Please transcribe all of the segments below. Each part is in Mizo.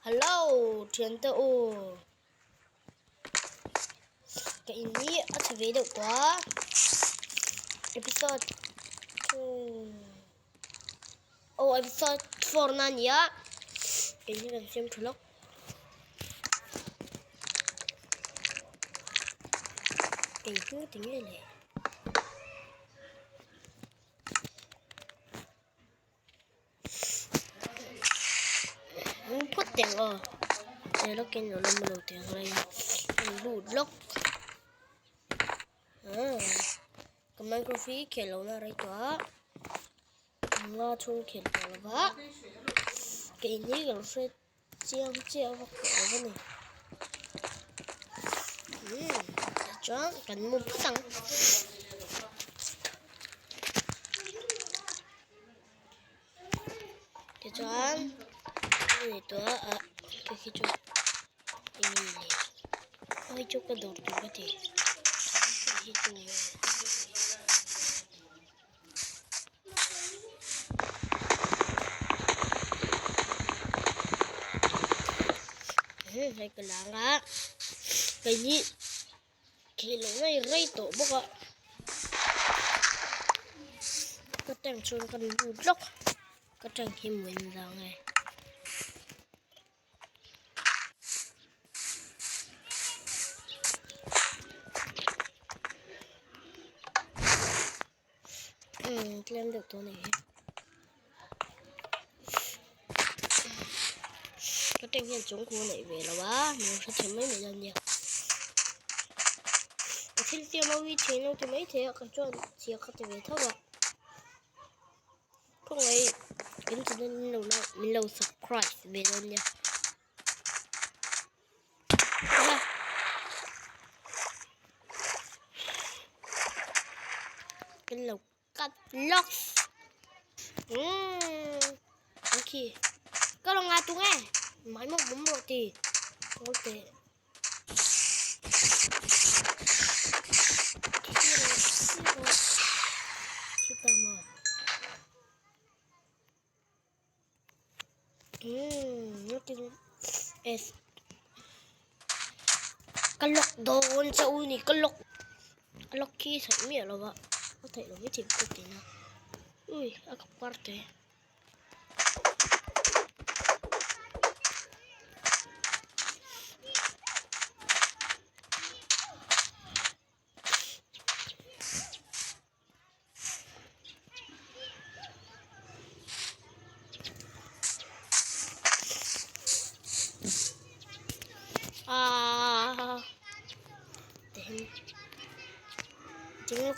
Hello thiante u ka in hi a chhe ve deuh tawh a episode 2 aw episode 4 na a ni a in hi kan siam tha lawk. Eng chu ti nge le? An phawt teng aw he lawkin lo lam lo teng lai a an lut lawk ah ka minecraft hi khel lo na rei tawh a nga chhung khel tawh lo va ka in hi ka lo hre chiang chiah vak tawh lo a ni umm tichuan kan mu phawt ang. Tichuan hei tawh a ah khi khi chu eng nge ni hei chu ka dawr tur ka ti hei chu Hei ka lang a keini khel lo ngei rei tawh bawk a ka tank chuan ka lut lawk ka tank hi mawi vang e. Umm tlem deuh tawh a nih hi ka tank hian chung khu a neih ve lo a min hrethiam mai mai dawn nia ka thil siam ho hi thian lo ti mai thei a ka chuan chhia kha ti ve tho a khawngaih kan channel min lo like min lo subscribe ve dawn nia. Kan lo cut lawk. Umm. Ok. Ka lo nga tung e. Mai mok bum rawh ti. Ngol te. Kita mo. Ka lock dawn che u ni ka lock a lock khi theih miah lo va a theih lo mai thei ka ti na ui a kap kar te. Ah, tiếng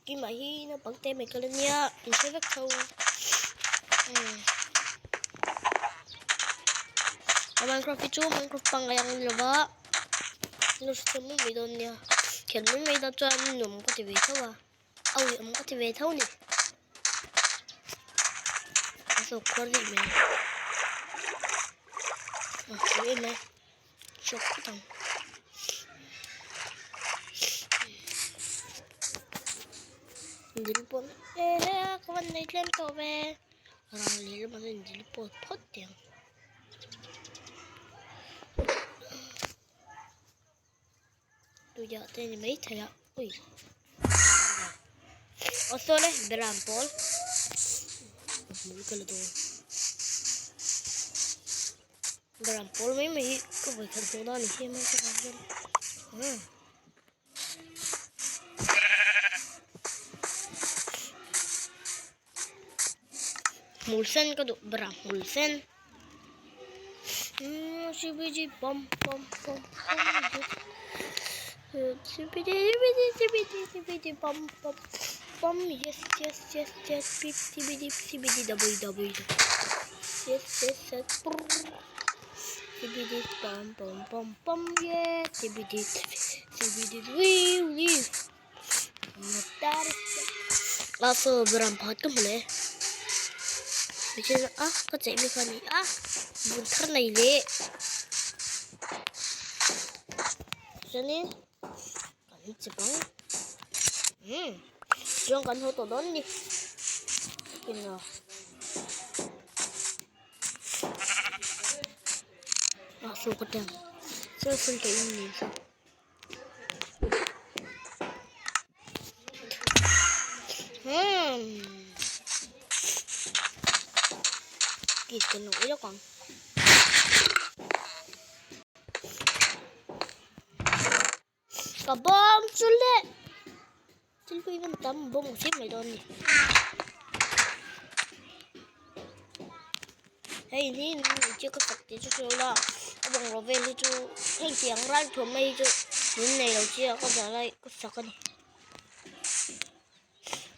kim mà hi nó bằng tên mày cơ lên nha mình sẽ vắt thâu Minecraft chu Minecraft pangai ang lova nó sẽ muốn bị đồn nha khian mai mai tan chuan nuam ka ti ve tho a a ui awm ka ti ve tho ni a sawk khuar rih mai a ui em mai chhuak phawt ang dil pawh e he ka van nei tlem tawh ve rang leh lamah chuan dil pawh phawt teh ang. Tuiah te ni mai thei a ui aw saw le beram pawl hmul ka la dawn beram pawl mai mai hi ka vawi khat hmuh na a ni hian mai ka vang hian umm hmul sen ka duh beram hmul sen umm cbd pam pam pam cbd cbd cbd cbd pam pam pam yes yes yes yes cbd cbd w w yes yes yes cbd pam pam pam pam yeah cbd cbd wee wee Aw beram pakhat ka hmu leh tichuan a ka chei bik a ni a bun thar nei leh chuanin kan che bang umm chuan kan haw tawh dawn a ni. saw ka tang chuan sawn ka in nen sawn. Kis ka nui lawk ang. Ka bawm chu le thil pui van tam bawm ang chiam mai dawn ni. Hei hi min chu ka sak tih chu hriau la a bungraw vel hi chu heng tiang ral thuam mai hi chu min nei lo chiah ka dah lai ka sak a ni.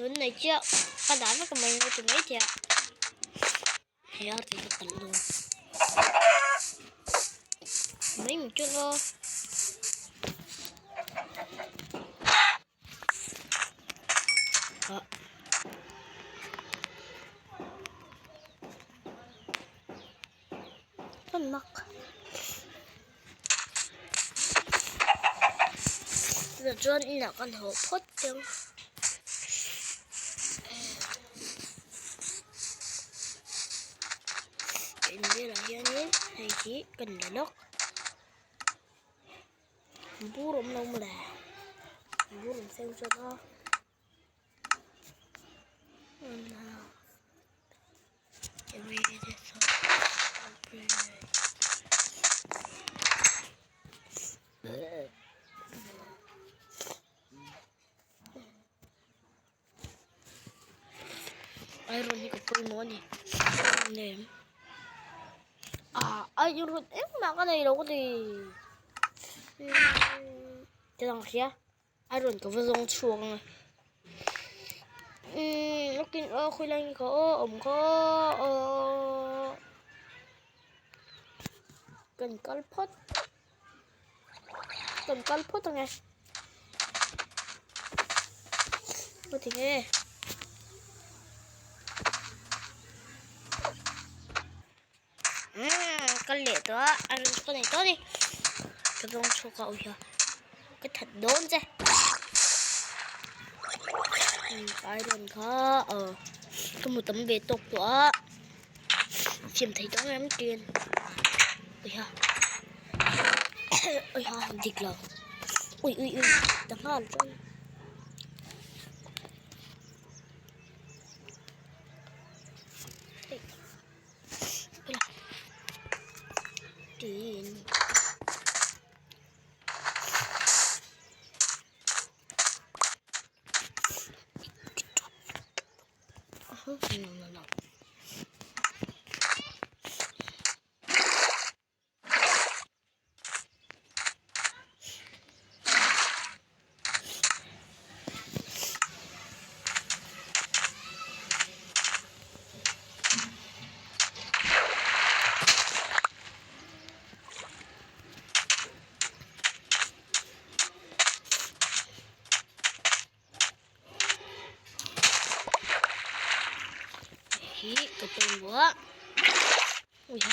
Min nei chiah ka dah vek mai ang ti mai thei a. Hei a ti ka kalh dawn. Mai mi chu lo. Ah. Kan mak. Tunah chuan inah kan haw phawt ang. In velah hianin hei hi kan la lawk. Bur awm lo mawle. Bur awm seng chuan a. Iron hi ka pawimawh a ni nem ah iron engmah ka nei lo ka ti ti lang hria. A rawn ka va zawng chhuak ang e. Umm lawkin aw khawilai nge ka aw awm kha aw. Kan kal phawt. Kan kal phawt ang e. Ka ti nge. Umm kal leh tawh a a rawn ka nei tawh a ni ka zawng chhuak a awih a ka that dawn che umm iron kha aw ka hmu tam ve tawk tawh a siam thei tawh ang em tiin awih a awih a dik lo ui ui ui ta nghal chuan. No, no, no. Hi ka pawimawh a. Ui ha.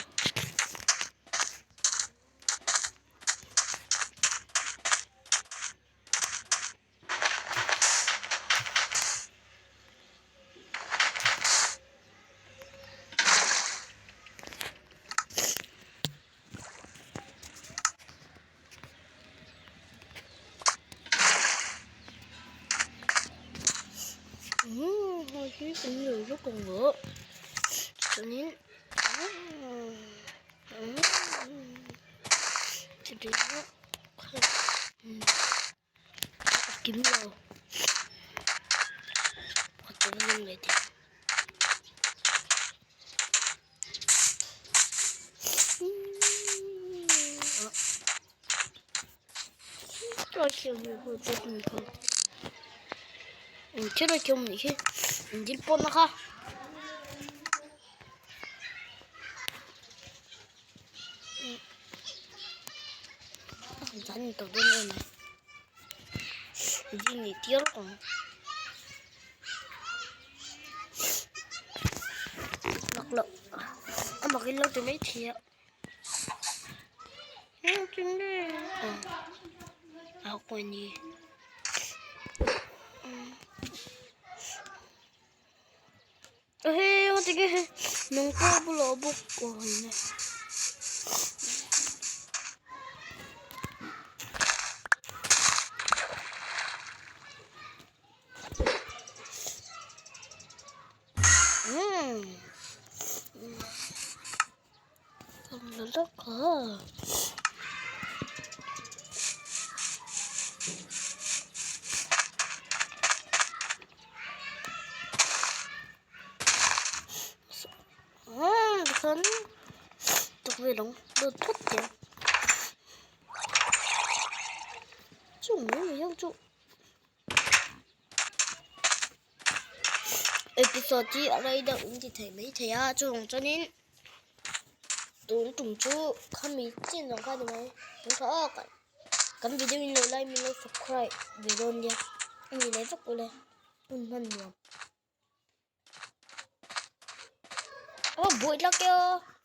Umm hei hi kan lei vek ang aw chuanin a kim lo pakhat te pawh an nei thei. A mak in lo ti mai thei a a kawi ni he ti nge nung pawh bulah bawk aw ni. la la ka. Tikhian tukverh ang dawt phawt teh ang chung mai mai ang chu episode hi a rei deuh in ti thei mai thei a chuvang chuanin tun tum chu khami chin zawng kha a ni mai ang kha a kan video in lo like min lo subscribe ve dawn nia a ni leh vek ule hun hman nuam. Aw buai tlak e aw.